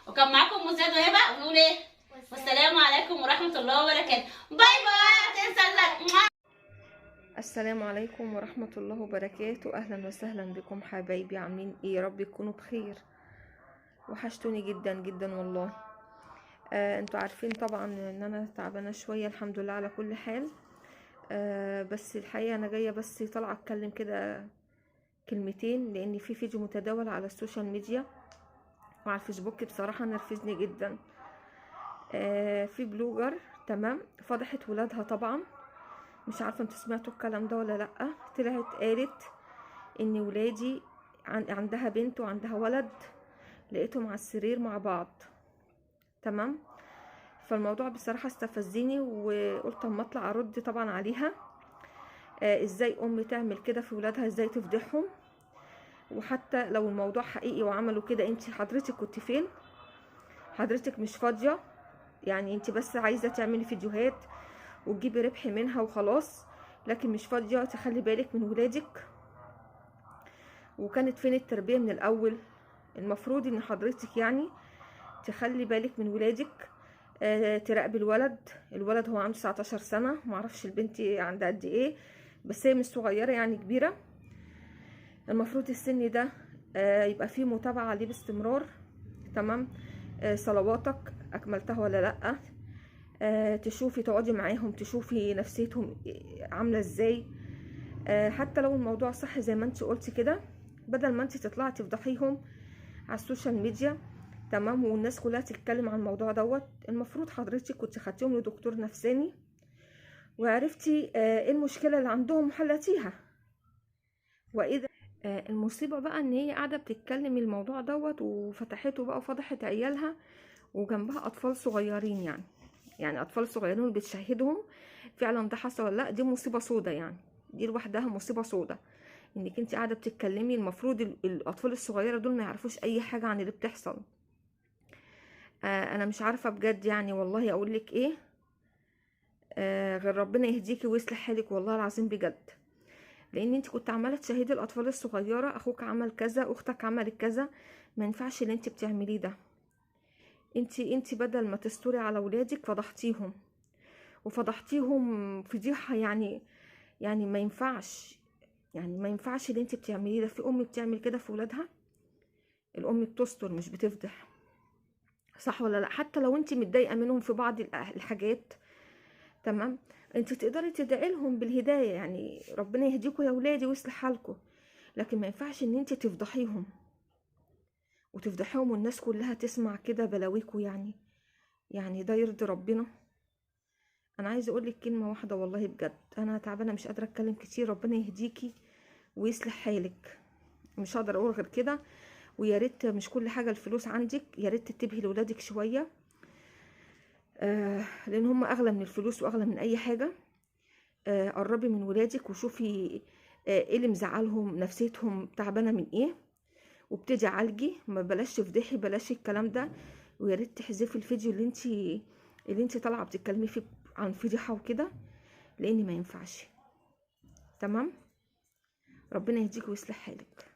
وكان معاكم ام زياد وهبه، ونقول ايه؟ والسلام عليكم ورحمة الله وبركاته. bye bye. تنسى ال like. السلام عليكم ورحمة الله وبركاته. أهلا وسهلا بكم حبايبي، عاملين ايه؟ يا رب تكونوا بخير. وحشتوني جدا جدا والله. انتوا عارفين طبعا ان انا تعبانة شوية، الحمد لله على كل حال. بس الحقيقة انا جاية بس طالعة اتكلم كده كلمتين، لان في فيديو متداول على ال social media وعلى الفيسبوك بصراحة نرفزني جدا. في blogger، تمام، فضحت ولادها طبعا، مش عارفه انتوا سمعتوا الكلام ده ولا لا. طلعت قالت ان ولادي عندها بنت وعندها ولد، لقيتهم على السرير مع بعض، تمام. فالموضوع بصراحة استفزني، وقلت اما اطلع ارد طبعا عليها. ازاي ام تعمل كده في ولادها؟ ازاي تفضحهم؟ وحتى لو الموضوع حقيقي وعملوا كده، انت حضرتك كنت فين؟ حضرتك مش فاضية يعني، انت بس عايزه تعملي فيديوهات وتجيبي ربح منها وخلاص، لكن مش فاضية تخلي بالك من ولادك. وكانت فين التربية من الاول؟ المفروض ان حضرتك يعني تخلي بالك من ولادك، تراقبي الولد. الولد هو عنده 19 سنة، معرفش البنت عندها قد ايه، بس هي مش صغيرة يعني، كبيرة. المفروض السن ده يبقى فيه متابعه عليه باستمرار، تمام. صلواتك اكملتها ولا لا؟ تشوفي، تقعدي معاهم، تشوفي نفسيتهم عامله ازاي. حتى لو الموضوع صح زي ما انت قلتي كده، بدل ما انت تطلعي تفضحيهم على ال social media، تمام، والناس كلها تتكلم عن الموضوع دوت. المفروض حضرتك كنت خدتيهم لدكتور نفساني وعرفتي ايه المشكلة اللي عندهم وحلتيها. واذا المصيبة بقى ان هي قاعدة بتتكلم الموضوع دوت وفتحته بقى وفضحت عيالها، وجنبها اطفال صغيرين، يعني اطفال صغيرين بتشاهدهم. فعلا ده حصل ولا لا؟ دي مصيبة سودا يعني، دي لوحدها مصيبة سودا، انك انت قاعدة بتتكلمي. المفروض الاطفال الصغيرة دول ما يعرفوش اي حاجة عن اللي بتحصل. انا مش عارفه بجد يعني والله اقول لك ايه، غير ربنا يهديكي ويصلح حالك والله العظيم بجد. لان انت كنت عماله تشاهدي الاطفال الصغيرة، اخوك عمل كذا، اختك عملت كذا. ما ينفعش اللي انت بتعمليه ده. انت بدل ما تستوري على ولادك فضحتيهم، وفضحتيهم فضيحة يعني ما ينفعش، يعني ما ينفعش اللي انت بتعمليه ده. في ام بتعمل كده في ولادها؟ الام بتستر مش بتفضح، صح ولا لا؟ حتى لو انت متضايقة منهم في بعض الحاجات، تمام، انت تقدري تدعي لهم بالهداية، يعني ربنا يهديكم يا ولادي ويصلح حالكم. لكن ما ينفعش ان انت تفضحيهم وتفضحيهم والناس كلها تسمع كده بلاويكوا. يعني ده يرضي ربنا؟ انا عايزه اقول لك كلمة واحدة والله بجد، انا تعبانة مش قادرة اتكلم كتير. ربنا يهديكي ويصلح حالك، مش هقدر اقول غير كده. ويا ريت مش كل حاجة الفلوس عندك، يا ريت تنتبهي لولادك شوية، لان هم اغلى من الفلوس واغلى من اي حاجة. قربي من ولادك وشوفي ايه اللي مزعلهم، نفسيتهم تعبانة من ايه، وابتدي عالجي. ما بلاش تفضحي، بلاش الكلام ده. ويا ريت تحذفي الفيديو اللي انت طالعه بتتكلمي فيه عن فضيحة وكده، لان ما ينفعش، تمام. ربنا يهديك ويصلح حالك.